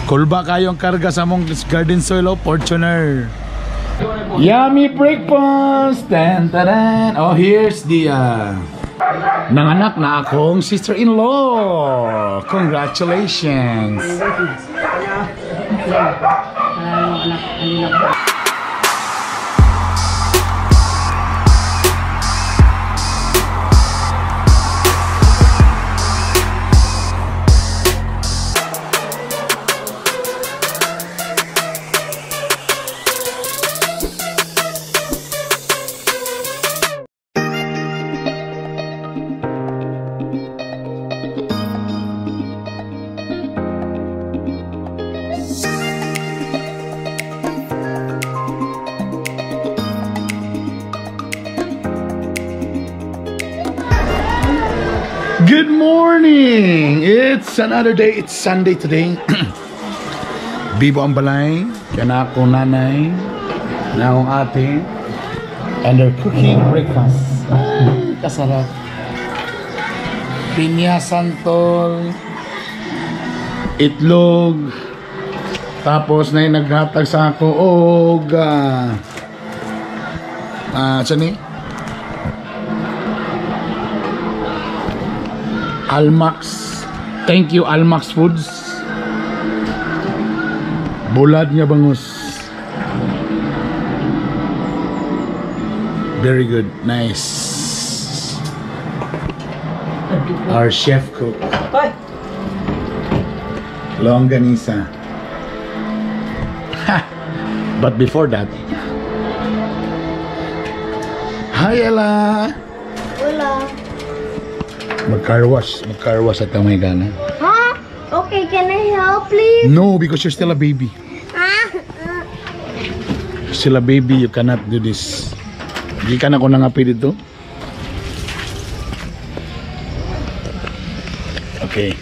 Kulba kayo ang karga sa among garden soil, oh, Fortuner. Yummy breakfast! Tan, taran. Oh, here's the nanganak na akong sister-in-law. Congratulations! Good morning! It's another day. It's Sunday today. Bibo ang balay. Kaya na akong nanay. Na akong ate. And they're cooking breakfast. Ay, kasarap. Pinya santol. Itlog. Tapos na yung naghatag sa ako og saan ni? Almax. Thank you, Almax Foods. Bulad nga bangus. Very good. Nice. Our chef cook. Longganisa. Ha! But before that. Hi, Ella. Hola. Mag-car wash. Mag-car wash at may gana. Huh? Okay, can I help, please? No, because you're still a baby. You're still a baby, you cannot do this. Di ka na ko nangapi dito. Okay.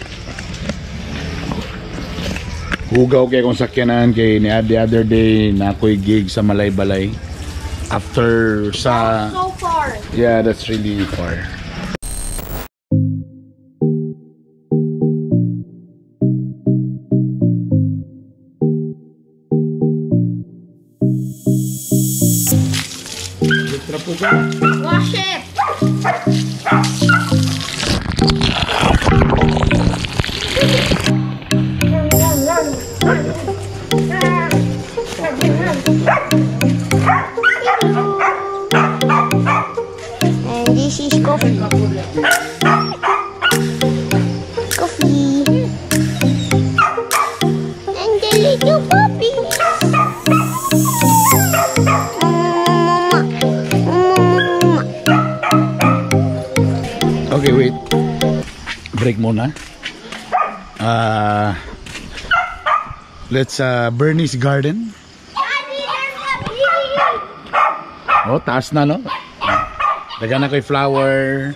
Hugaw kay akong sakyanan kay ni the other day na ako'y gig sa Malaybalay. After sa... So far. Yeah, that's really far. Wash it. And this is coffee. Coffee. And the little puppy. Okay, wait. Break muna. Let's Bernie's garden. Oh, taas na, no? Dagan na ko'y flower.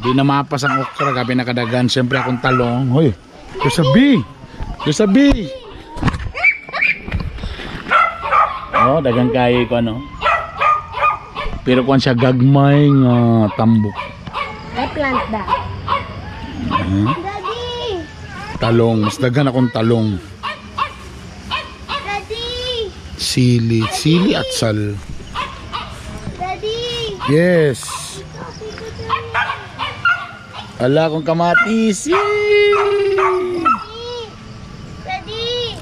Di na mapas ang okra. Gabi na kadagan. Siyempre akong talong. Hoy, there's a bee. There's a bee. Oh, dagan kayo ko, ano? Pero kung siya gagmay nga tambok. I plant that. Daddy! Talong. Mas daghan akong talong. Daddy! Sili. Sili at sal. Daddy! Yes! Ala akong kamatis. Yay! Daddy!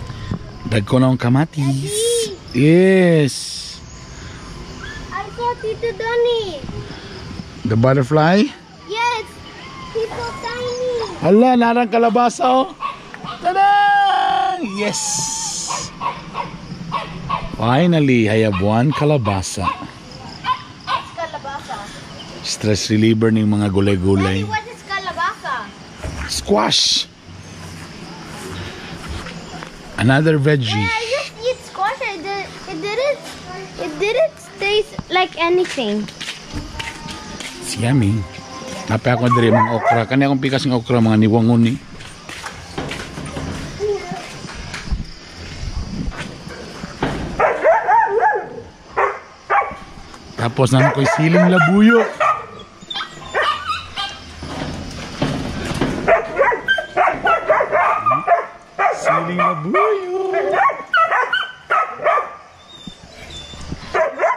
Dagko na akong kamatis. Yes! I saw Tito Donnie. The butterfly? Yes! He's so tiny. Hala, narang kalabasa, oh. Tada! Yes! Finally, I have one kalabasa. What's kalabasa? Stress reliever ng mga gulay-gulay. Daddy, what is kalabasa? Squash! Another veggie. Yeah, I just eat squash. It didn't taste like anything. It's yummy. Napay ako diri mga okra. Kani akong pikas ng okra mga niwangon ni. Tapos naman ko'y siling labuyo.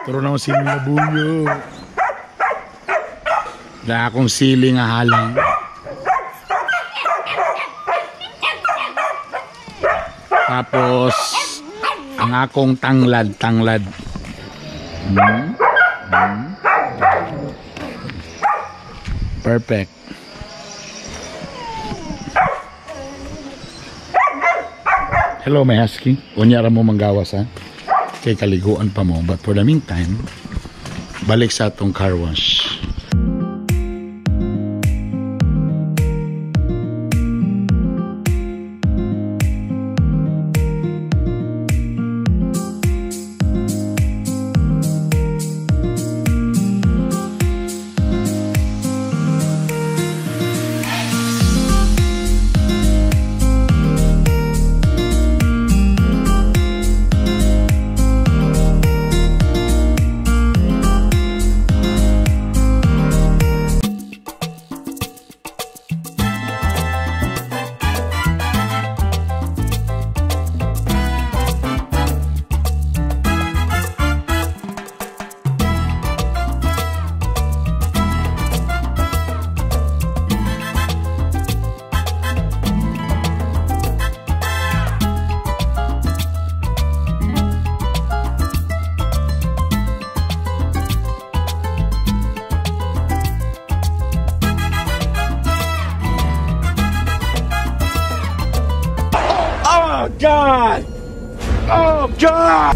Turo na akong siling labuyo. Na akong siling nga halang. Tapos ang akong tanglad, tanglad. Perfect. Hello, my husky. Unya ra mo manggawas ha. Kay kaliguan pa mo. But for the meantime, balik sa atong car wash. God! Oh, God!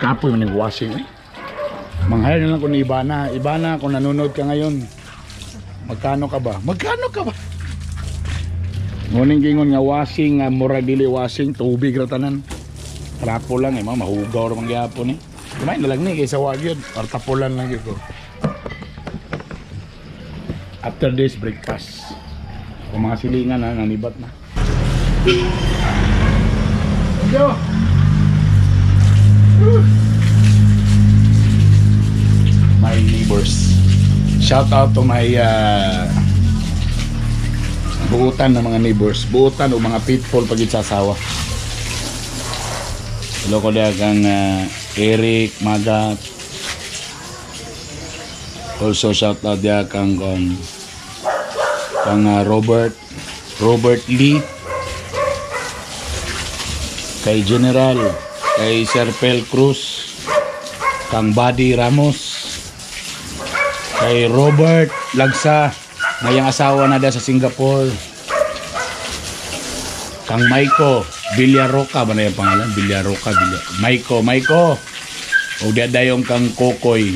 Kapoy man nag-washing eh. Manghire na lang ko ni Ivana. Ivana, kung nanonood ka ngayon, magkano ka ba? Magkano ka ba? Nguning gingon nga washing, nga murag dili washing, tubig ra tanan. Trapo lang eh, mga mahugaw ra man gyapon eh. Kumain na lang ni kaysa wag yun. Or tapulan lang yun ko. After this, breakfast. Kung mga silingan na, nanibat na. Go! My neighbors. Shout out to my buutan ng mga neighbors. Buutan o mga pitfall pag itsasawa. Hello ko diha kang Eric Magat. Also shout out diha kang Robert Lee, kay General, kay Sir Pel Cruz, kang Buddy Ramos, kay Robert Lagsa, ngayang asawa na diha sa Singapore, kang Maiko Villaroca ba na yung pangalan? Villaroca, Maiko, Maiko. O diya dayong kang Kokoy.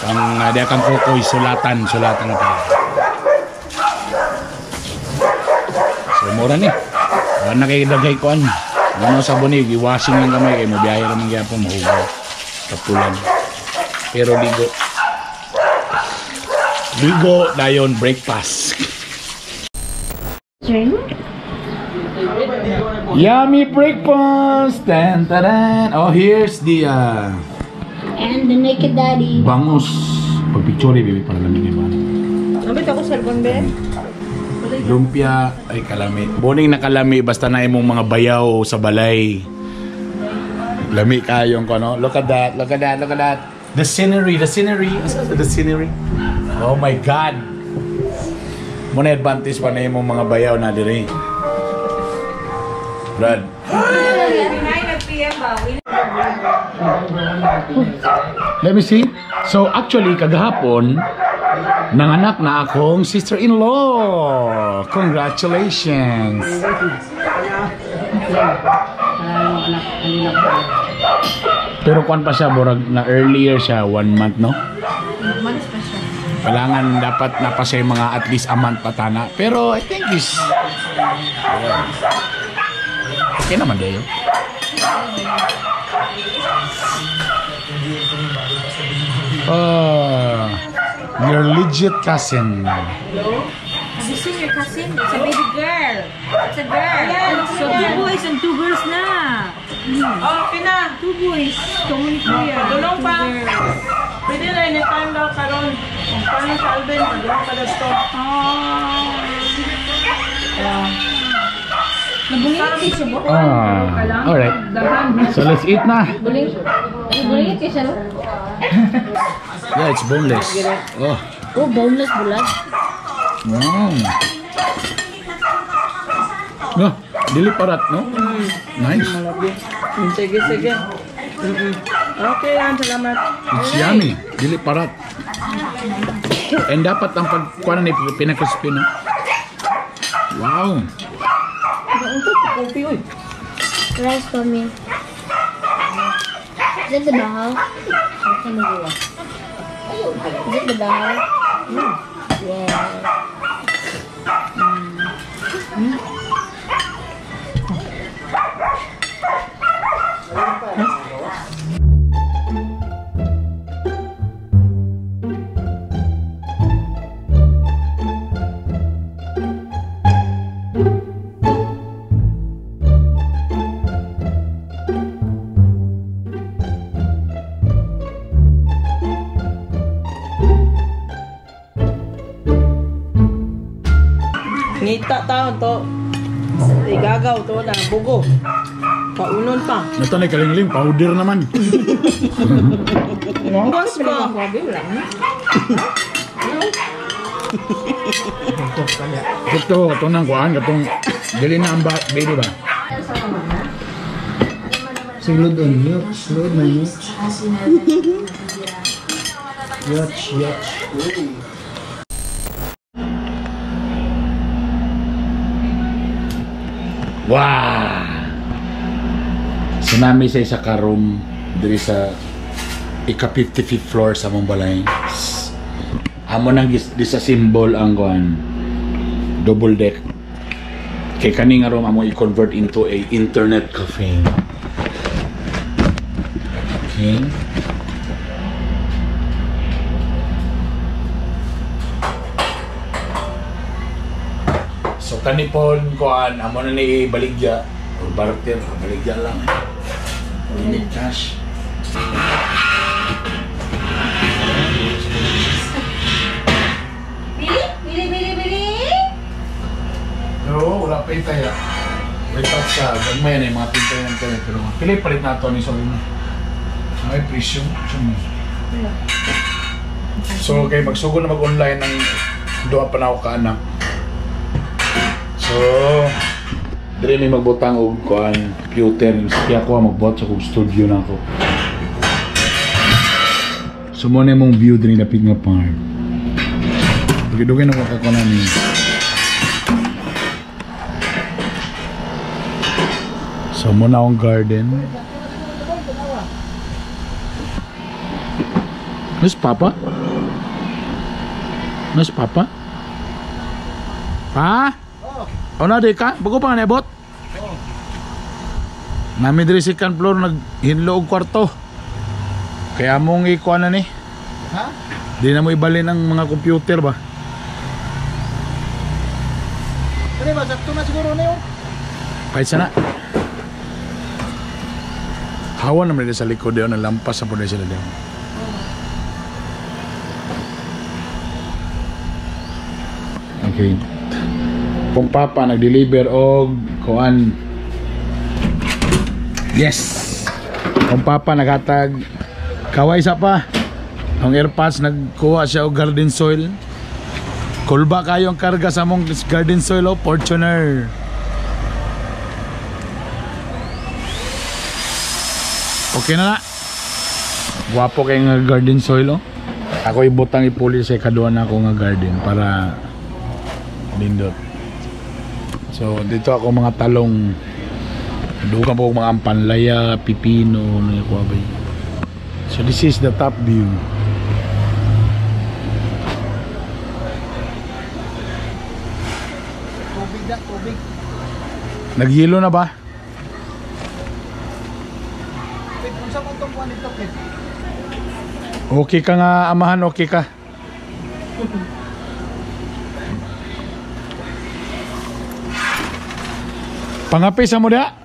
Kang diya kang Kokoy, sulatan, sulatan na pala. So mura ni. Wala na kay daghay kuan. Ano sa bunig, iwashing lang kamay kay mobiyahe ra man gyapon mahugaw. Kapulan. Pero ligo. Ligo dayon breakfast. Drink? Yummy breakfast! Tan, taran. Oh, here's the and the naked daddy. Bangus. Pag-picture baby para lamig ni man. Nabit ako cellphone be. Lumpia ay kalami. Boning nakalami basta na imong mga bayaw sa balay. Lami kayong ko no. Look at that. Look at that. Look at that. The scenery, the scenery. The scenery. Oh my God. Muna advantage pa na imong mga bayaw na diri. Brad. Let me see. So actually kagahapon nanganak na akong sister-in-law. Congratulations. Pero kuan pa siya, murag na earlier siya, 1 month, no? Kailangan dapat na pa siya mga at least a month pa tana. Pero I think is okay naman dayo. Oh, your legit cousin. Hello? Have you seen your cousin? It's a baby girl. It's a girl. So 2 boys and 2 girls na. Oh, okay na. 2 boys. Kamu ni Kuya. Tulong pa. 2 girls. Pwede na anytime daw karon. Kung paano sa Alvin, magawa ka daw to. Nabungit siya mo? Ah, alright. So let's eat na. Bulingit siya, no? Yeah, it's boneless. Oh. Oh, boneless bulag. Wow. No, dili parat, no? Nice. Sige, sige. Okay lang, salamat. It's yummy. Dili parat. And dapat ang pagkuha na ni pinakrispy, no? Wow. Rice for me. Is it the bahaw? Is it the bahaw? Yeah. Ngita taon to. Igagaw to na bugo. Paunon pa. Ito na kalingling, powder naman. Boss ko. Ito, ito nang kuhaan, katong dili na ang baby ba? Sulod on yacht, sulod na yacht. Yacht, yacht. Wow! Sinami sa isa ka room diri sa ika 55th floor sa among balay. Amo nang di sa symbol ang kuan double deck. Kay kani nga room amo i-convert into a internet cafe. Okay. So kanipon kuan amo na ni baligya or barter, baligya lang. Need cash. Bili? Bili, bili, bili! Pero wala pa itaya. May patsa, gagmay na yung mga pintay ng tele. Pero pili palit na ito ni sorry mo. Ay, presyo. So, okay, magsugod na mag-online ng duha pa na ako kaanak. So, dire may magbutang og kuan computer. Kaya ako magbuhat sa kong studio na ako. So, mo na mong view diri dapit nga park. Dugay-dugay na ko kakunan ni. So, mo na akong garden. Miss Papa? Miss Papa? Pa? Oh. Ano di ka? Bago pa nga naibot? Oh. Nami diri second floor naghinlo og kwarto. Kaya mong ikuha na ni. Ha? Di na mo ibalin ang mga computer ba? Kani ba sakto na siguro niyo? Kahit sana. Hawa naman nila sa likod yun, nalampas na po na sila diyon. Okay. Kung papa nag-deliver og kuan. Yes. Kung papa naghatag kaway sa pa. Ang airpods nagkuha siya og garden soil. Kulba kayo ang karga sa mong garden soil o Fortuner. Okay na na. Gwapo kay nga garden soil oh. Ako ibutang ipuli sa ikaduha na ako nga garden para nindot. So dito ako mga talong. Dugang po mga ampanlaya, pipino, nakuha ba yun. So this is the top view. Tubig na, tubig. Nagyelo na ba? Okay ka nga, amahan, okay ka. Pangapi sa mo da.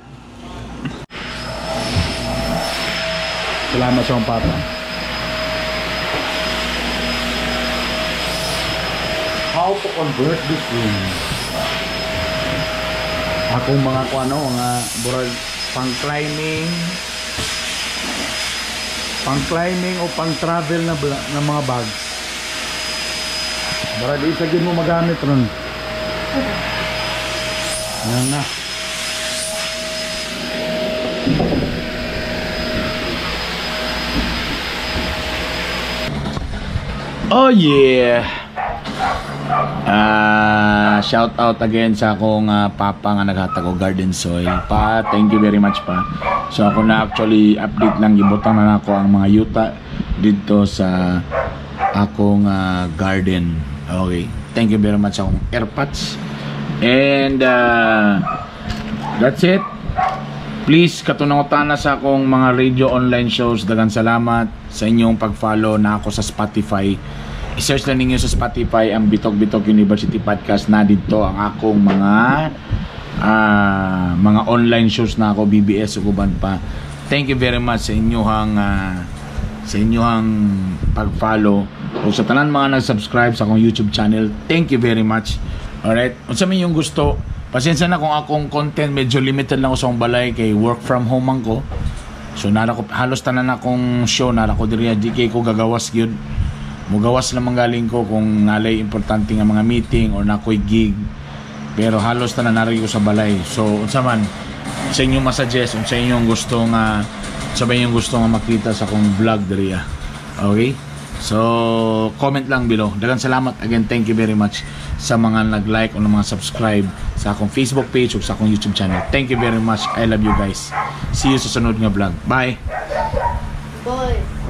Salamat sa akong papa. How to convert this room. Akong mga kuano, mga burag pang climbing o pang travel na mga bags. Barag isa gyud mo magamit ron. Yan na. Oh yeah. Ah, shout out again sa akong papa nga naghatag og garden soil. Pa, thank you very much, pa. So ako na actually update lang, gibutang na nako ang mga yuta dito sa akong garden. Okay. Thank you very much akong airpods. And that's it. Please, katunang sa akong mga radio online shows. Dagan salamat sa inyong pag-follow na ako sa Spotify. I-search lang ninyo sa Spotify ang Bitok Bitok University Podcast na dito ang akong mga online shows na ako, BBS ug uban pa. Thank you very much sa inyong pag-follow o sa tanan mga nag-subscribe sa akong YouTube channel. Thank you very much. Alright? Unsa man yung gusto, pasensya na kung akong content medyo limited lang ko sa akong balay kay work from home man ko. So nara ko halos tanan akong show nara ko diri, di kay ko gagawas gyud. Mugawas lamang galing ko kung nalay importante nga mga meeting or nakoy gig. Pero halos tanan nara ko sa balay. So unsa man sa inyong masuggest, unsa ba inyong gusto nga makita sa akong vlog diri ah. Okay? So, comment lang below. Daghang salamat again. Thank you very much sa mga nag-like o mga subscribe sa akong Facebook page o sa akong YouTube channel. Thank you very much. I love you guys. See you sa sunod nga vlog. Bye! Boy.